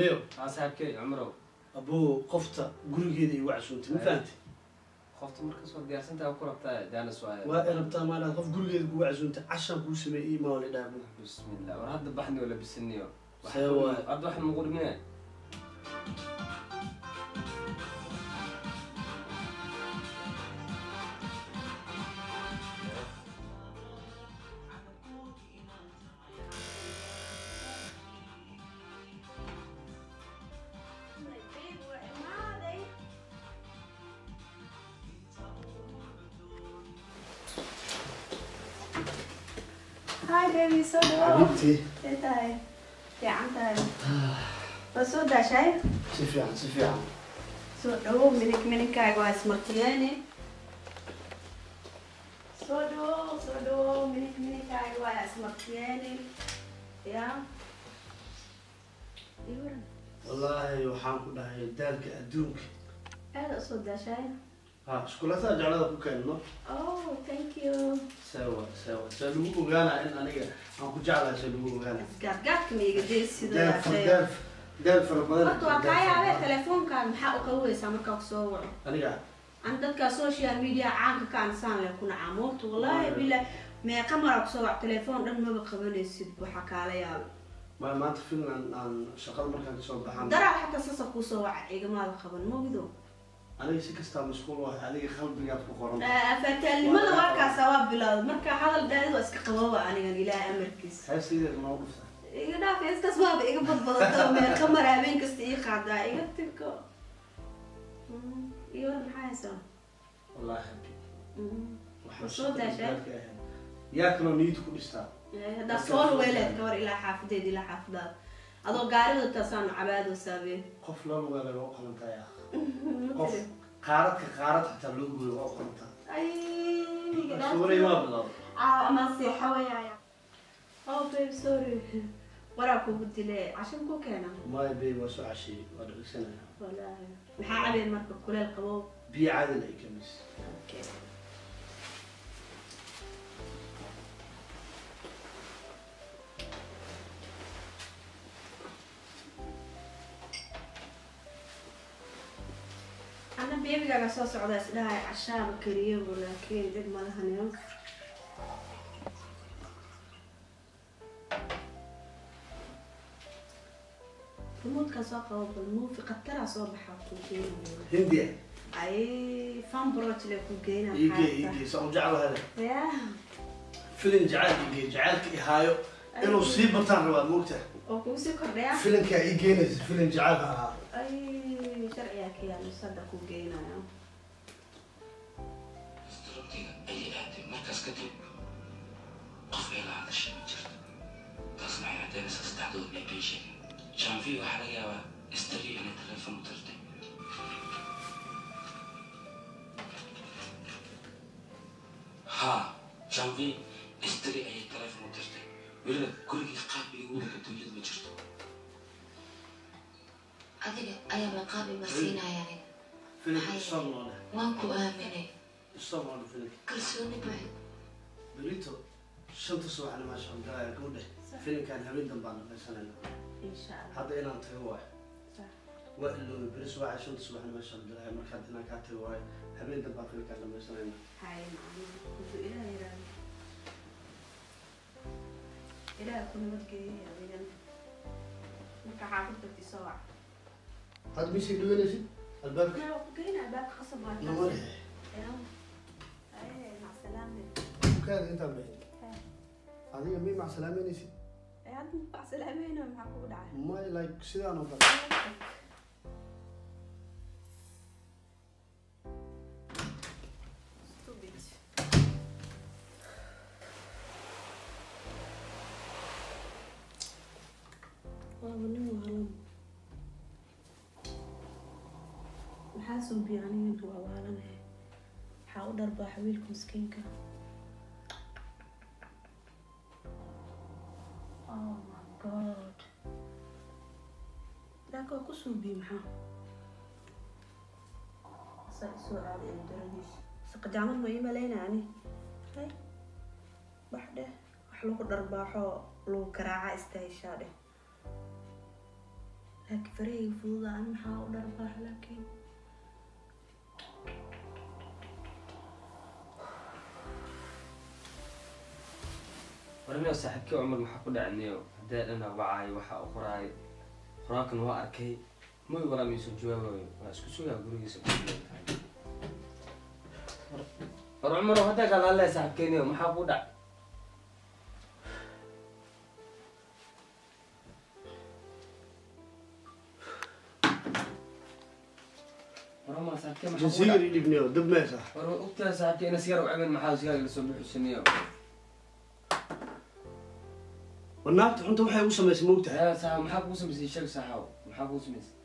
Leo. Saaxiibkay Cumrow. Abuu qofta gurigeeda igu casuuntay, ma fahantay? Qofta marka soo diyaarsantahay ku rabtaa jaanis waaye. Waa ay rabtaa maalaad qof gurigeeda kugu casuuntay, cashaan kuu sameeyey ii maal idhaa abuu. Bismillah, war hadda baxni oo labisaniyo. See waay. Hadda wax muqu dhimine. Hi baby, soo dhawow. Xabiibtii. See tahay? Fiican tahay. Waa soo daashay? Si fiican, si fiican. Soo dhawow, minig mininkaaga waa ismartiyeeni. Soo dhawow, soo dhawow, minig mininkaaga waa ismartiyeeni. Ya. Ii waran. Wallaahi waxaan ku dhahay daalka adduunka. Aad u soo daashay? Ha, iskuulatada jeclada ku keenno. Oh, thank you. See waay, see waay. See lagu ogaanaa in aniga aan ku jeclahay, see lagu ogaanaa. Gaadgaadka ma iga deysido Daal yaa shay. Daal daal fara badan. Horta waa kaa yaabee telefoonkaan maxaa u qabanaysaa markaa ku soo waco? Aniga An dadka social media caanka ka ansaan leh ku nacaa moogta, wallaahi bilaa meeqa maraa kusoo wac telefoon dhan maba qabanaysid, waxaa kaala yaabay. Ma maanta Finland aan shaqada markaan kasoo baxan. Daraa xataa sasa kuusoo waca igamaada qaban mogido. Aniga si kastaa mashquul wahay, adiga qalbigaad ku qoran. Fataalnimada waa kaasa, waa bilowday marka hadal dhaadid waa iska qababa anigan ilaahay amarkiisa. Heestideed noogu dhufta. Iga dhaaf heestaas, waaba iga badbadata, meeqa mar habeen kasta ii qaadaa, iga tirko. Iyo war maxaa haysaa? Wallaahi happy. Waxaan Ma soo daashay? shaqada ahayn. Yaa kaloo niyada ku dhistaa. Haddaa soo lugeeleed ka war ilaa xaafadeed ilaa xaafadaada adoo gaari wadataa cabaado saabeen. Qof loo lugeelay waa u qalantaa yaa. Qof qaaradka qaarad xitaa loo gooyo waa u qalantaa. Ay. Suuray waa bilowday. Ama seexa wayaaya. Oh babe, sorry, waraa kugu dile, cashan ku keena. Maya babe, waa soo casheeyey, waa dhegeysanaya. Wallaahi maxaa cabeen marka kuleel qabow? Biyo caadil ay kamis. Okay. Ana beebigaaga soo socda isdhahay cashaaba kariyabu, laakiin dhib ma lahaniyo. Remote-kaa soo qabo, bal movie khataraa soo baxaa kuu keenayo. Hindiya. Ay, fan broj le ku geynaa. Iigee, iigee, saan u jeclahay. Ya. Filin jacayl iigee, jacaylka ihaayo inuu sii bataan rabaa moogta. Oo kugu sii kordhaya. Filinkaa ii geenaysa, filin jacayl ha ahaado. Ay, sharcigaa ka yaalo sada ku geynayo. Restaurant-iga ayay aaday markaas kadib, qof ay la hadashay ma jirto. Taasna waxay caddaynaysaa saddexdooda inay been sheegeen. Janvi waxaa laga yaabaa Istari inay telefoon u dirtay. Haa, Janvi Istari ayay telefoon u dirtay. Weliba gurigii qaab igu wada adduunyada ma jirto. Adiga ayaa maqaabi marsiinaya aniga. Filinka Maxay? Isoo noole. Waan ku aaminay. Isoo noole filinka. Kalsooni buuxda. Berito 5-ta subaxnimo shan galaya gabadhe, filinkaan habeen dambaan dhamaysanayna. Insha Allah. Hadda inaan tago waayo. Sax. Waa iloobay, beri subaxa 5-ta subaxnimo shan galaya, marka hadda inaan kaa tago waayo, habeen dambaan filinkaan dhamaysanayna. Hay macallin, wuxuu ilaah yiraahdo ilaah ku nabadgeeyay adigan marka xaafad tagti soo wac. Hadda misii dhaweynaysid albaabka? Ma ku geynaa albaabka, qasab waa taas. Namare. Ya. Ay, mac salaame. Bukaada intaan bixin adiga mii macsalaameynaysid? Ay, hadda mac salaameyna, maxaa kugu dhacay? May, like sidaan oo kale. Stupid. Waaba nin waalan. Maxaa suubiya aniga intuu awaalanaya? Maxaa u dharbaaxa wiilka miskiinka? Oh my God. Laakiin waa ku suubiye maxaa? Saa isoo aaday daradiisa. Saqajaamad ma ii malaynaya ani? Hay. Wax dheh. Wax lagu dharbaaxo lagu garaaca istahishaa dheh. Laakiin farahayga fududa ani maxaa u dharbaaxa laakiin Warniyo saaxiibkii Cumar maxaa ku dhacay niyo? Haddii dhana wacay waxa uu qoraay. Qoraalkan waa arkay. Muy wala miisu jawaabayo. Waa isku sugaa gurigiisa ku tahay. War Cumar hadda kala hadlay saaxiibkii niyo maxaa ku dhacay? War Cumar saaxiibkii maxaa ku dhacay? Sigaar ii dhibniyo dab meesha. War ogtahay saaxiibkii ina sigaar u cabin maxaa sigaar la soo buuxisaniyo. War naagta xunta waxay ugu samaysay ma ogtahay? Yaa saaxiib maxaa kugu samaysay sheeg saaxiib maxaa kugu samaysay?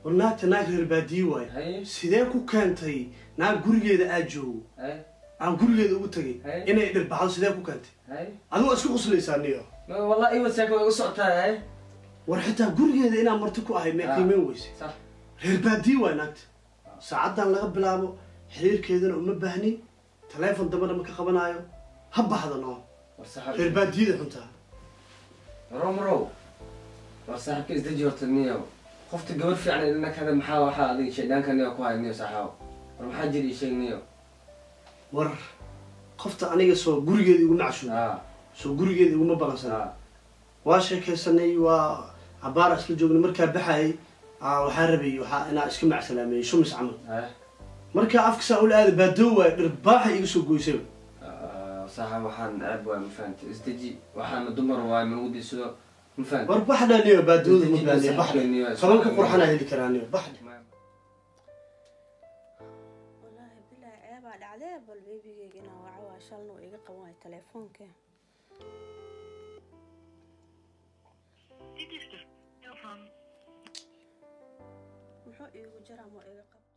War naagta naag reer baadiye waaye. Haye Sidee ku keentay naag gurigeeda aad joogo? Haye Aan gurigeeda ugu tagay Haye. inay dhirbaxdo sidee ku keentay? Haye Adigu waa isku qoslaysaa niyo. Ma wallahi iwa saaka way u socotaa haye. War xitaa gurigeeda inaan marti ku ahay ma qiimeyn weyse. Sax Reer baadiye waaye naagta. Saacaddan laga bilaabo xiriirkeedana uma baahni. Taleefon dambena ma ka qabanaayo. Ha baxda noo. War saaxiib Reer baadiyada xuntaa. Romero war saaxiibka isdeji horta niyo. Qofta gabar fiican ilna kada maxaa waxa adiga shaydaanka niyo ku hay niyo saaxiib. War maxaa jiri sheeg niyo. War qofta aniga soo gurigeeda iguma cashuur. Soo gurigeeda iguma balansan. Waa sheekaysanay waa cabaar isla joognay markaa baxayay waxaa rabay waxaa inaa iska macsalaameeyay shumis camal. Markaa afka saa ula aaday baadoo waay dhirbaaxa iga soo goysay. Saaxiib waxaan ceeb waay ma fahantay isdeji waxaana dumar waay ma lagu diidsado ma fahantay. War baxdha niyo baadooda ma baahniyo baxdha. Tobanka qurxanaa heli karaa niyo baxdha. Wallaahi bilaahi ceebaa dhacdee bal beebigeyga inaan waco waa shalna uu iga qaban waayo telefoonka. Dit is de mail van Muxuu iigu jiraa ma iga qabto?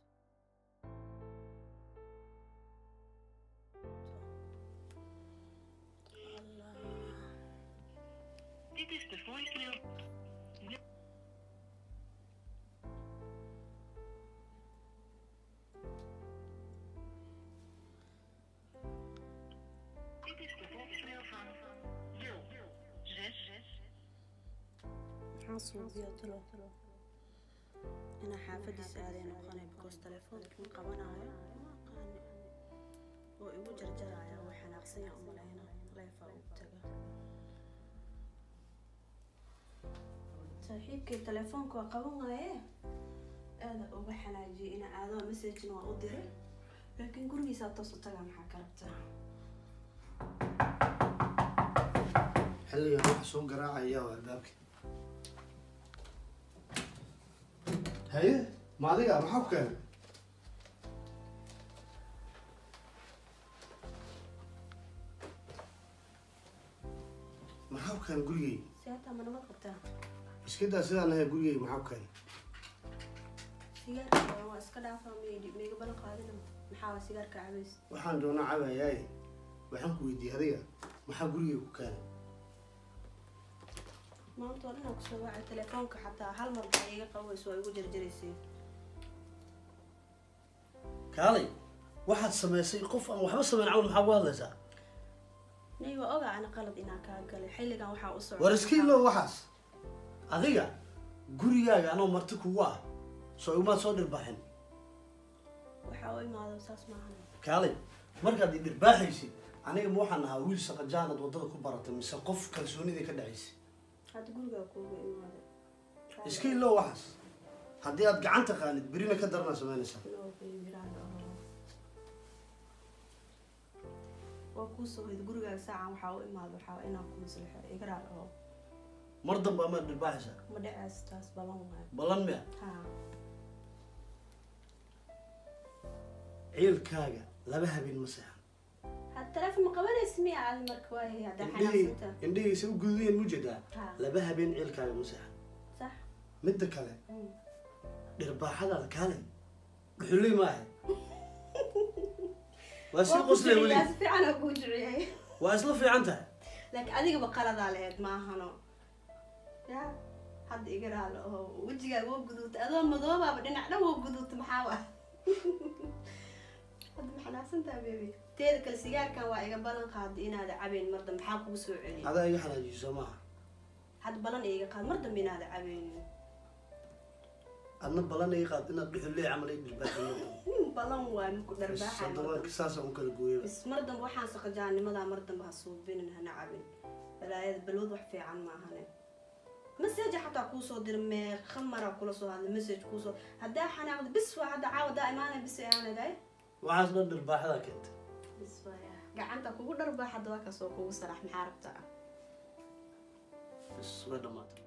Allah. Dit is de voicemail. Dit is de voicemail van 0 6 6. Maxaa suubiyaa talo? Inaa xaafadiis aaday noqonay because telefoonka ma qabanaayo. Ma aqaani. Oo igu jarjaraya waa xanaaqsan yahay umalayna. Leefa ugu taga. Saaxiibkay telefoonka waa qaban waaye. Aada uga xanaajiyay inaa aado message-na waa u diray. Laakiin gurigiisa toos u tagaa maxaa ka rabtaa? Xilligan waxa soo garaacaya waa albaabka. Haye ma adiga maxaa ku keenay? Maxaa ku keenay gurigeyga? Siyaata ma nabad qabtaa? Iska daa sidaan ahay gurigeyga maxaa ku keenay? Sigaarka waa iska dhaafaa miiga balan qaadina. Maxaa waa sigaarka cabays? Waxaan doonaa cabayaaye. Waxaan ku weydiiyey adiga maxaa gurigeyga ku keenay? Maanta oo dhan aan kusoo wacay telefoonka xataa hal mar maxaa iiga qabayso waa igu jarjaraysay. Kaalay waxaad samaysay qof aan waxba samayn camal maxaa uga hadlaysaa? Nay waa ogaa ana qalad inaan kaa galay xilligan waxaa u socday. War iska ilow waxaas. Adiga gurigaaga anoo marti kugu ah soo igumaad soo dhirbaaxin. Waxaa u imaado saas maahan. Kaalay markaad i dhirbaaxaysid aniga ma waxaan ahaa wiil shaqajaanad waddada ku baratay mise qof kalsoonidii ka dhacaysay? Hadda gurigaa kuugu imaaday. Iska ilow waxaas. Haddii aad gacanta qaanid berina ka daranaa samaynaysaa. No baby raali ahow. Waa kuu soo hoyday gurigaaga saacan waxaa u imaado waxaa inaan ku maslaxo iga raali ahow. Mar dambe amaad dhirbaaxaysaa? Ma dhacayso taas ballan waaye. Ballan miya? Haa. Ciilkaaga laba habeen ma seexan. Hadda telefoon ma qabanaysid miya adi marka waaye haddaa xanaaqsantaa? Indhihiisa u guduudayeen ma jeedaa? Haa. Laba habeen ciilkaaga ma seexan. Sax. Midda kale dhirbaaxadaada kaalay dhuxuley ma ahay. Waa sii qoslay weli. Si fiican aan kuu jeciyay. Waa isla fiican tahay. Laakiin adigaba qaladaa lahayd maahano. Yaa hadda iga raali ahow wejigaaga waa guduutay adoo madoobaaba dhinac dhan waa guduutay maxaa waa? Hadda ma xanaaqsantahay baby? Teeda kale sigaarkan waa iga ballan qaaday inaada cabayn mar dambe maxaa kugu soo celiyay? Adaa iga xanaajiso soo maaha. Hadda ballan iiga qaad mar dambe inaada cabaynin. Adna balan iga qaad inaad dhuxuley camal ii dhirbaaxin. Balan waay, maku dharbaaxay. Hadda saasaan u kala gooyay. Bis, mar dambe waxaan saqajaanimadaa mar dambe ha suubinin, hana cabin balaayada. Balwad wax fiican maahane. Message xataa kuusoo dira, meeqa maraa kula soo hadlay, message kuusoo haddaa xanaaqda. Bis waa hadda caawa daa imaanay, bis aaneday. Waxaas dhan dhirbaaxdaa keentay. Bis waaya, gacanta kugu dharbaax hadda waa kasoo kugu salax. Maxaa rabtaa? Bis, way dhamaatay.